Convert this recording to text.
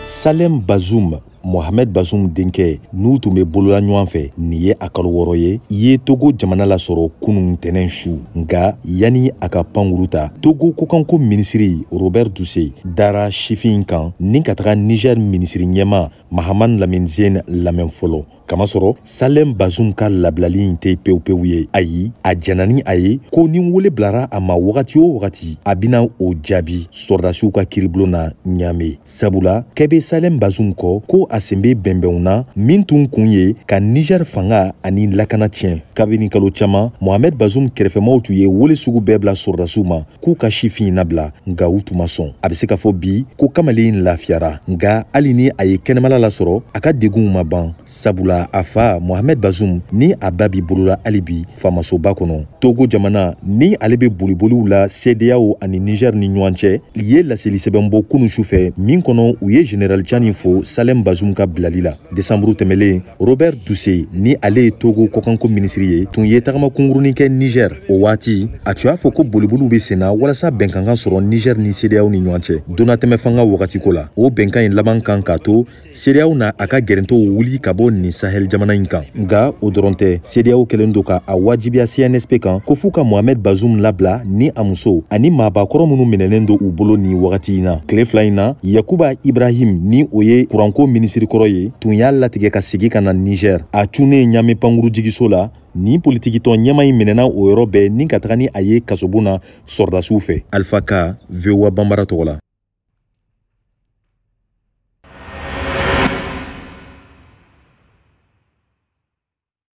Salem Bazoum, Mohamed Bazoum denkɛ, n'u tun bɛ bolola ɲɔgɔn fɛ, nin ye a kalo 6 ye, i ye Togo jamana lasɔrɔ kunun ntɛnɛn su. Nka yanni a ka pankuru ta, Togo kokanko minisiri Robert Dussey dara sifin kan ni ka taga Niger minisiri ɲɛma Mahaman Lamine Zeine lamɛn fɔlɔ. Kamasɔrɔ Salem Bazoum ka labilali in tɛ pewu-pewu ye. Ayi, a jɛnna ni a ye ko ni wele bilara a ma wagati o wagati, a bɛna o jaabi sɔrɔdasiw ka kiiribulon na Ɲame. Sabula kɛ bɛ Salem Bazoum kɔ ko a sen bɛ bɛnbɛnw na min tun kun ye ka Niger fanga ani lakana tiɲɛ. Kabini kalo caman, Mohamed Bazoum kɛrɛfɛmaw tun ye wele sugu bɛɛ bila sɔrɔdasiw ma k'u ka sifin in labila, nka u tun ma sɔn. A bɛ se k'a fɔ bi ko kamalen in lafiyara, nka hali ni a ye kɛnɛmala lasɔrɔ, a ka degunw ma ban, sabula a fa Mohamed Bazoum ni a ba b'i bolola hali bi faamasoba kɔnɔ. Togo jamana ni ale bɛ boliboliw la CEDEAO ani Niger ni ɲɔgɔn cɛ ye laseli sɛbɛn bɔ kunun su fɛ min kɔnɔ u ye Général Tiani fo Salem Bazoum ka bilali la. Desanburu tɛmɛlen, Robert Dussey ni ale ye Togo kɔkanko minisiri ye tun ye tagama kunkurunin kɛ Niger. O waati a tun y'a fɔ ko boliboliw bɛ senna walasa bɛnkan ka sɔrɔ Niger ni CEDEAO ni ɲɔgɔn cɛ donnatɛmɛ fanga wagatiko la. O bɛnkan in laban kan k'a to CEDEAO na a ka gɛrɛntɛw wuli ka bɔ nin Sahel jamana in kan. Nka o dɔrɔn tɛ, CEDEAO kɛlen don ka a wajibiya CNSP kan ko f'u ka Mohamed Bazoum labila ni a muso ani maabakɔrɔ minnu minɛnen don u bolo nin wagati in na. Tile 2 in na, Yakuba Ibrahim ni o ye kuranko minisiri kɔrɔ ye tun y'a latigɛ ka segin ka na Niger. A cunnen Ɲame pankurujigiso la, nin politikitɔn ɲɛma in minɛna o yɔrɔ bɛɛ ni ka taga ni a ye kasobon na sɔrɔdasiw fɛ. Alpha Ka, VOA Banbara tɔgɔ la.